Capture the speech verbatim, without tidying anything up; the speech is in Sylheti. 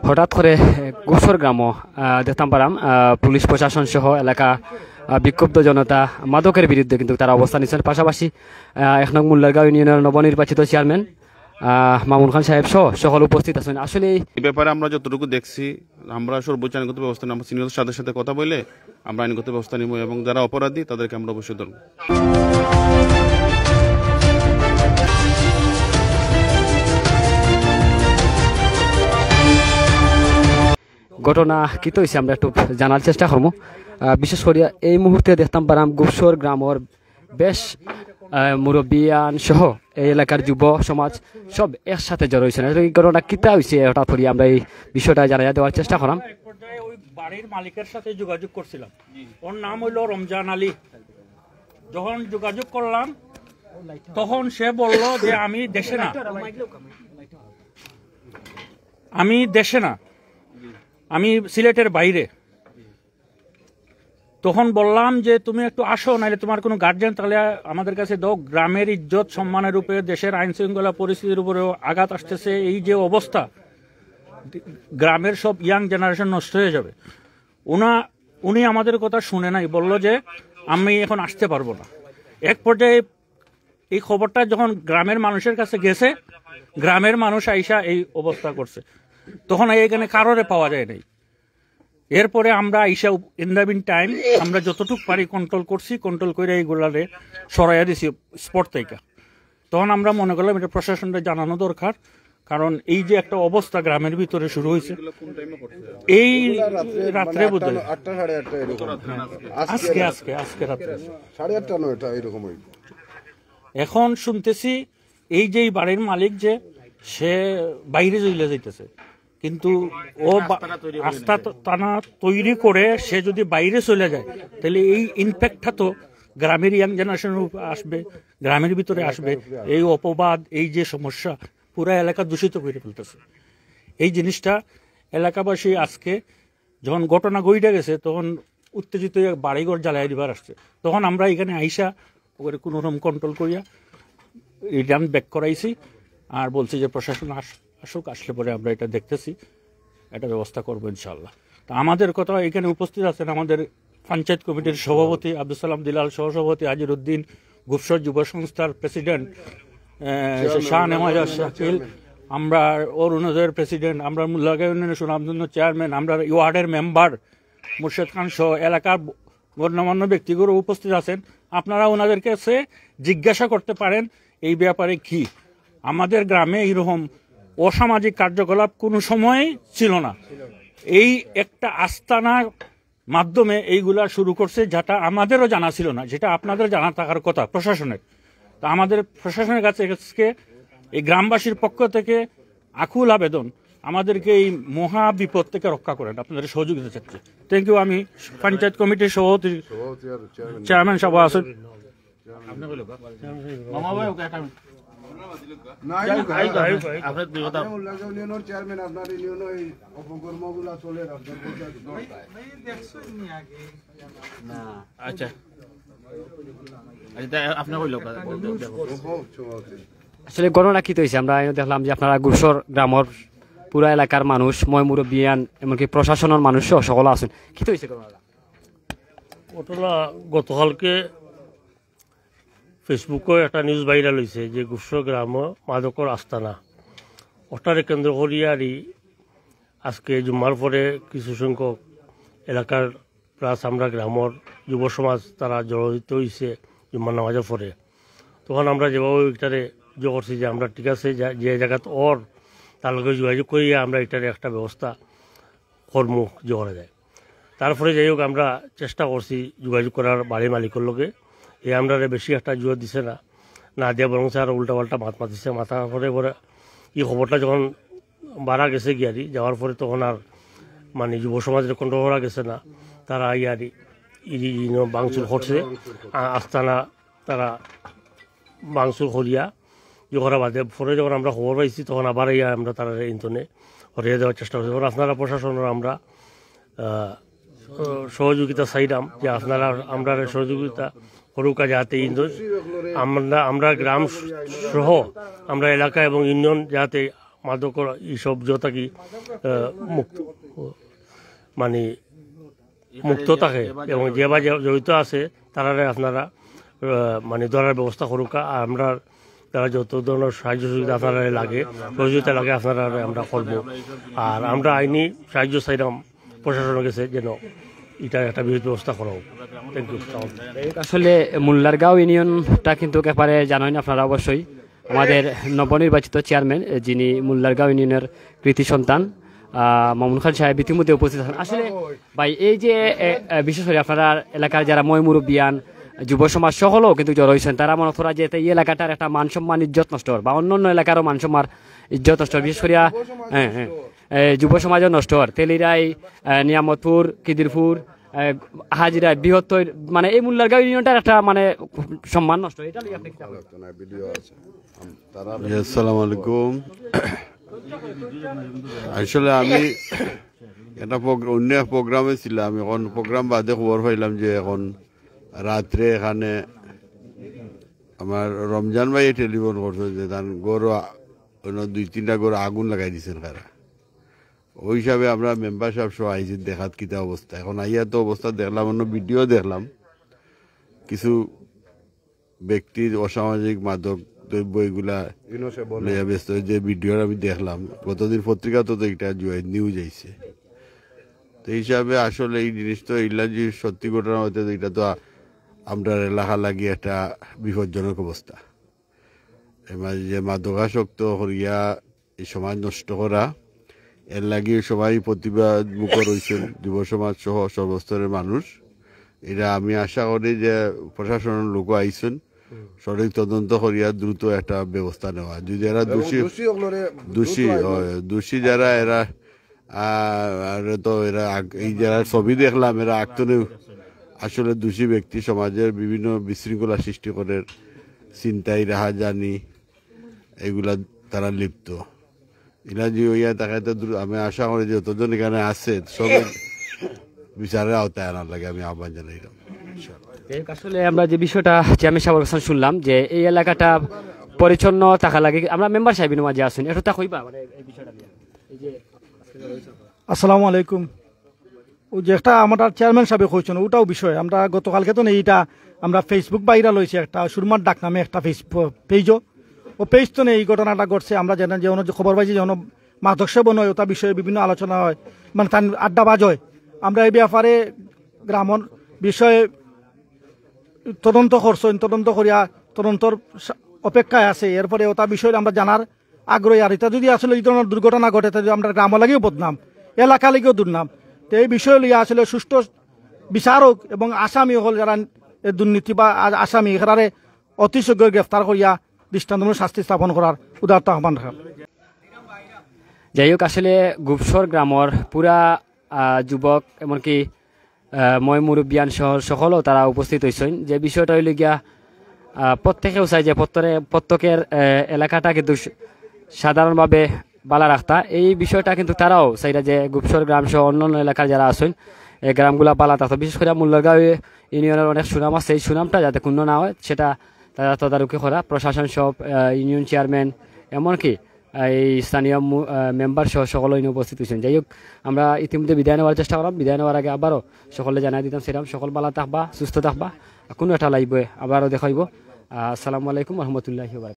হঠাৎ করে, এ, গুপসর গ্রামও, আহ, দেখতাম পারাম, আহ, পুলিশ প্রশাসন সহ এলাকা, আহ, বিক্ষুব্ধ জনতা মাদকের বিরুদ্ধে কিন্তু তারা অবস্থান নিচ্ছেন। পাশাপাশি, আহ, এক নং মুল্লারগাঁও ইউনিয়নের নবনির্বাচিত চেয়ারম্যান, আহ, মামুন খান সাহেব সহ সকল উপস্থিত আছেন। আসলে এই এই ব্যাপারে আমরা যতটুকু দেখছি, আমরা সর্বোচ্চ আইনগত ব্যবস্থা নেব। সিনিয়রদের সাথে সাথে কথা বলে আমরা আইনগত ব্যবস্থা নিব এবং যারা অপরাধী তাদেরকে আমরা অবশ্যই ধরব। ঘটনা কিতা অইছে আমরা একটু জানার চেষ্টা করমু। আহ, বিশেষ করিয়া এই মুহূর্তে দেখতাম পারাম গুপসর গ্রামর বেশ, আহ, মুরব্বিয়ান সহ এই এলাকার যুব সমাজ সব একসাথে জড়ো অইছেন। আসলে এই ঘটনা কিতা অইছে হঠাৎ করি আমরা এই বিষয়টা জানাইয়া দেওয়ার চেষ্টা করাম। এক পর্যায়ে ওই বাড়ির মালিকের সাথে যোগাযোগ করছিলাম। ওর নাম হইল রমজান আলী। যখন যোগাযোগ করলাম, তখন সে বলল যে আমি দেশে না, আমি দেশে না, আমি সিলেটের বাইরে। তখন বললাম যে তুমি একটু আসো, নাইলে তোমার কোনো গার্জিয়ান তাহলে আমাদের কাছে দাও। গ্রামের ইজ্জত সম্মানের উপরে, দেশের আইন শৃঙ্খলা পরিস্থিতির উপরেও আঘাত আসতেছে। এই যে অবস্থা, গ্রামের সব ইয়াং জেনারেশন নষ্ট হয়ে যাবে। ওনা উনি আমাদের কথা শুনে নাই, বলল যে আমি এখন আসতে পারবো না। এক পর্যায়ে এই খবরটা যখন গ্রামের মানুষের কাছে গেছে, গ্রামের মানুষ আইসা এই অবস্থা করছে, তখন এখানে কারোরে পাওয়া যায় নাই। এরপরে আমরা আইসা, ইন দ্য মিন টাইম, আমরা যতটুকু পারি কন্ট্রোল করছি, কন্ট্রোল করে এইগুলারে সরাইয়া দিছি স্পট থেকে। তখন আমরা মনে করলাম এটা প্রশাসনকে জানানো দরকার, কারণ এই যে একটা অবস্থা গ্রামের ভিতরে শুরু হয়েছে, এই রাত্রে বোধহয় আটটা, সাড়ে আটটা এরকম। আজকে, আজকে, আজকে রাত্রে। সাড়ে আটটা, নয়টা এরকম হইব। এখন শুনতেছি এই যে এই বাড়ির মালিক যে সে বাইরে চলে যাইতেছে, কিন্তু ও বা-, আস্তানা তৈরি করে আস্তা নিয়ে তো-, তানা তৈরি করে সে যদি বাইরে চলে যায়, তাহলে এই ইম্প্যাক্টটা তো গ্রামের ইয়াং জেনারেশনের উপর আসবে, গ্রামের ভিতরে আসবে। এই অপবাদ, এই যে সমস্যা, পুরা এলাকা দূষিত করে ফেলতেছে। এই জিনিসটা এলাকাবাসী আজকে যখন ঘটনা ঘটে গেছে, তখন উত্তেজিত হয়ে বাড়িঘর জ্বালাই দিবার আসছে। তখন আমরা এখানে আইসা ওখানে কোনো রকম কন্ট্রোল করিয়া রিটার্ন ব্যাক করাইছি, আর বলছি যে প্রশাসন আস-, আসুক, আসলে পরে আমরা এটা দেখতেছি, এটা ব্যবস্থা করবো ইনশাআল্লাহ। তো আমাদের কথা, এখানে উপস্থিত আছেন আমাদের পঞ্চায়েত কমিটির সভাপতি আব্দুল সালাম দিলাল, সহসভাপতি আজির উদ্দিন, গুপসর যুব সংস্থার প্রেসিডেন্ট, আহ, চেয়ারম্যান শাহ নেওয়াজ শাকিল, চেয়ারম্যান। আমরা অরুণোদয়ের প্রেসিডেন্ট, আমরা মুল্লারগাঁও ইউনিয়নের সুনামধন্য চেয়ারম্যান, আমরা ওয়ার্ডের মেম্বার মুর্শেদ খান সহ এলাকার ব-, গণ্যমান্য ব্যক্তিগুলো উপস্থিত আছেন। আপনারা ওনাদের কাছে জিজ্ঞাসা করতে পারেন এই ব্যাপারে কি। আমাদের গ্রামে এইরকম অসামাজিক কার্যকলাপ কোনো সময় ছিল না। এই একটা আস্তানা মাধ্যমে এইগুলা শুরু করছে, যেটা আমাদেরও জানা ছিল না, যেটা আপনাদের জানা থাকার কথা প্রশাসনের। তো আমাদের প্রশাসনের কাছে আজকে এই গ্রামবাসীর পক্ষ থেকে আকুল আবেদন, আমাদেরকে এই মহা বিপদ থেকে রক্ষা করেন, আপনাদের সহযোগিতা চাচ্ছি। Thank you. আমি পঞ্চায়েত কমিটির সভাপতি, সভাপতি আর চেয়ারম্যান। চেয়ারম্যান সাহেব আছেন। আপনি কইলো কা? মামা ভাই, ওকে একটা মিনিট। না, আইগো, আইগো, আইগো, আইগো। আপনার দুই কথা। আপনি উল্লাহ ইউনিয়নের চেয়ারম্যান, আপনার ইউনিয়নে এই অপকর্মগুলা চলে, আপনার বলতে আছে, দরকার। আচ্ছা। আচ্ছা, তা আপনি কইলো কা? দেখো। অপ-, সভাপতি। আসলে ঘটনা কিতা অইছে? আমরা এনে দেখলাম যে আপনারা গুপসর গ্রামর পুরা এলাকার মানুষ, ময় মুরব্বিয়ান, এমনকি প্রশাসনের মানুষ সহ সকল আছেন। কিতা অইছে ঘটনাটা? ঘটনা গতকালকে Facebookও একটা নিউজ ভাইরাল হইছে যে গুপসর গ্রামও মাদকর আস্তানা। ওটারে কেন্দ্র করিয়া আর ই আজকে জুম্মার পরে কিছু সংখ্যক এলাকার প্লাস আমরা গ্রামর যুব সমাজ তারা জড়িত হইছে জুম্মার নামাজের পরে। তখন আমরা যেভাবে ওইটারে ইয়ে করছি যে আমরা ঠিক আছে, যা-, যে জায়গাত ওর তার লগে যোগাযোগ করিয়া আমরা এটার একটা ব্যবস্থা করমু যে করা যায়। তারপরে যাই হোক, আমরা চেষ্টা করছি যোগাযোগ করার বাড়ির মালিকর লগে। এ আমরারে বেশি একটা জোর দিছে না, না দিয়া বরং আরো উল্টাপাল্টা মাত মাতিছে। মাতার পরে পরে এই খবরটা যখন বাড়া গেছে গিয়ারি, যাওয়ার পরে তখন আর মানে যুব সমাজের কন্ট্রোল করা গেছে না। তারা ইয়ারি ইরি ইনো ভাঙচুর করছে, আ-, আস্তানা তারা ভাঙচুর করিয়া ইয়ে করা বাদে পরে যখন আমরা খবর পাইছি, তখন আবার ইয়া আমরা তারা ইন্তনে হরিয়ে দেওয়ার চেষ্টা করছি। তখন আপনারা প্রশাসনের আমরা, আহ, সহযোগিতা চাইলাম যে আপনারা আমরা সহযোগিতা করুকা, যাতে ইন্দো-, আমরা, আমরা গ্রাম সহ আমরা এলাকা এবং ইউনিয়ন যাতে মাদক, এইসব যত কি, আহ, মুক্ত, মানে মুক্ত থাকে এবং যে বা যে জড়িত আছে তারারে আপনারা, আহ, মানে ধরার ব্যবস্থা করুক। আর আমরা তারা যত ধরনের সাহায্য সুবিধা আপনারা লাগে, সহযোগিতা লাগে, আপনারা আমরা করব। আর আমরা আইনি সাহায্য চাইলাম প্রশাসনের কাছে, যেন এটা একটা বিহিত ব্যবস্থা করা হোক। Thank you. আসলে মোল্লারগাঁও ইউনিয়নটা কিন্তু একেবারে জানেন আপনারা অবশ্যই, আমাদের নবনির্বাচিত চেয়ারম্যান, এ, যিনি মোল্লারগাঁও ইউনিয়নের কৃতি সন্তান, আহ, মামুন খান সাহেব ইতিমধ্যে উপস্থিত আছেন। আসলে ভাই, এই যে, এ, এ, বিশেষ করে আপনারা এলাকার যারা ময় মুরব্বিয়ান, যুব সমাজ সকলও কিন্তু জড়ো হয়েছেন, তারা মনে করা যে এই এলাকাটার একটা মান সম্মান ইজ্জত নষ্ট হয় বা অন্য অন্য এলাকারও মান সম্মান ইজ্জত নষ্ট হয়, বিশেষ করিয়া, হ্যাঁ, হ্যাঁ, এ, যুব সমাজও নষ্ট হয়। তেলিরাই, এ, নিয়ামতপুর, কিদিরপুর, এ, হাজিরা, বৃহত্তর, মানে এই মোল্লারগাঁও ইউনিয়নটার একটা মানে সম্মান নষ্ট হয়। এটা লইয়া আপনি কি জানেন? জি, আসসালামু আলাইকুম। আসলে আমি একটা প্রোগ্রা-, অন্য এক প্রোগ্রামে ছিলাম, এখন প্রোগ্রাম বাদে খবর পাইলাম যে এখন রাত্রে এখানে আমার রমজান ভাই টেলিফোন করছে যে তান ঘরো আ-, অন্য দুই তিনটা ঘরো আগুন লাগাই দিছেন কারা। ওই হিসাবে আমরা মেম্বার সাহেব সহ আইছি দেখাত কিতা অবস্থা। এখন আইয়া তো অবস্থা দেখলাম, অন্য ভিডিও দেখলাম, কিছু ব্যক্তির অসামাজিক মাদক দ্রব্য এগুলা লইয়া ব্যস্ত, যে ভিডিও আমি দেখলাম গতদিন পত্রিকাত তো এটা জুয়াইদ নিউজ আইছে। তো এই হিসাবে আসলে এই জিনিস তো ইলা যে সত্যি ঘটনা হইতে তো এটা তো আ-, আমরার এলাকা লাগি একটা বিপজ্জনক অবস্থা। এর মাঝে যে মাদকাসক্ত করিয়া এই সমাজ নষ্ট করা, এর লাগি সবাই প্রতিবাদ মুখর হইছেন, যুব সমাজ সহ সর্বস্তরের মানুষ। এটা আমি আশা করি যে প্রশাসনের লোক আইছেন, সঠিক তদন্ত করিয়া দ্রুত একটা ব্যবস্থা নেওয়া। যদি এরা এবং দোষী, দোষী অকলরে দোষী, দ্রুত আইন হয়, দোষী যারা এরা, আহ, আর তো এরা আগ-, এই যারা ছবি দেখলাম, এরা আগতনে আসলে দোষী ব্যক্তি, সমাজের বিভিন্ন বিশৃঙ্খলা সৃষ্টি করে, ছিনতাই, রাহাজানি, এগুলা তারা লিপ্ত। ইলা যে হইয়া থাকে তো দ্রু-, আমি আশা করি যে যতজন এখানে আছে সব বিচারের আওতায় আনার লাগে আমি আহ্বান জানাইলাম। যাই হোক, আসলে আমরা যে বিষয়টা চেয়ারম্যান সাহেবের কাছে শুনলাম যে এই এলাকাটা পরিচ্ছন্ন থাকা লাগে, আমরা মেম্বার সাহেব ইনু মাঝে আছেন, এটা তা কইবা মানে এই বিষয়টা নিয়ে? এই যে আসসালামু আলাইকুম। ও যে একটা আমরা চেয়ারম্যান সাহেব কইছেন, ওটাও বিষয়। আমরা গতকালকে তো নেই, এটা আমরা ফেসবুক ভাইরাল হয়েছে একটা সুরমার ডাক নামে একটা ফেসবুক পেজও। ও পেজ তো নেই, এই ঘটনাটা ঘটছে। আমরা জানি যে অন্য যে খবর পাইছি যে অন্য মাদক সেবন হয়, ওটা বিষয়ে বিভিন্ন আলোচনা হয়, মানে তার আড্ডাবাজ হয়। আমরা এই ব্যাপারে গ্রামর বিষয়ে তদন্ত করছেন, তদন্ত করিয়া তদন্তর সা-, অপেক্ষায় আছে। এরপরে ওটা বিষয়ে আমরা জানার আগ্রহী। আর এটা যদি আসলে এই ধরনের দুর্ঘটনা ঘটে, তাহলে আমরা গ্রাম লাগিও বদনাম, এলাকা লাগিও দুর্নাম। তো এই বিষয় লইয়া আসলে সুষ্ঠু বিচারক এবং আসামি হল যারা এ দুর্নীতি বা আ-, আসামি, এরারে অতি শীঘ্র গ্রেফতার করিয়া দৃষ্টান্তমূলক শাস্তি স্থাপন করার উদাত্ত আহ্বান রাখা। যাই হোক, আসলে গুপসর গ্রামর পুরা, আহ, যুবক, এমনকি, আহ, ময় মুরব্বিয়ান সহ সকলও তারা উপস্থিত হইছেন। যে বিষয়টা হইল গিয়া, আহ, প্রত্যেকেও চাই যে প্রত্যরে-, প্রত্যেকের, আহ, এলাকাটা কিন্তু স-, সাধারণভাবে বালা রাখতা। এই বিষয়টা কিন্তু তারাও চাইরা যে গুপসর গ্রাম সহ অন্যান্য এলাকার যারা আছেন, এই গ্রামগুলা বালা থাকতো। বিশেষ করে মুল্লারগাঁও ইউনিয়নের অনেক সুনাম আছে, এই সুনামটা যাতে ক্ষুণ্ণ না হয়, সেটা তারা তদারকি করা। প্রশাসন সব, আহ, ইউনিয়ন চেয়ারম্যান, এমনকি, আহ, এই স্থানীয় মু-, আহ, মেম্বার সহ সকলে এনে উপস্থিত হয়েছেন। যাই হোক, আমরা ইতিমধ্যে বিদায় নেওয়ার চেষ্টা করলাম। বিদায় নেওয়ার আগে আবারও সকলে জানাই দিতাম সেরাম, সকল বালা থাকবা, সুস্থ থাকবা। কোনো একটা লাইভে আবারও দেখা হইব। আহ, আসসালামু আলাইকুম ওয়া রাহমাতুল্লাহি ওয়া বারাকাতুহু।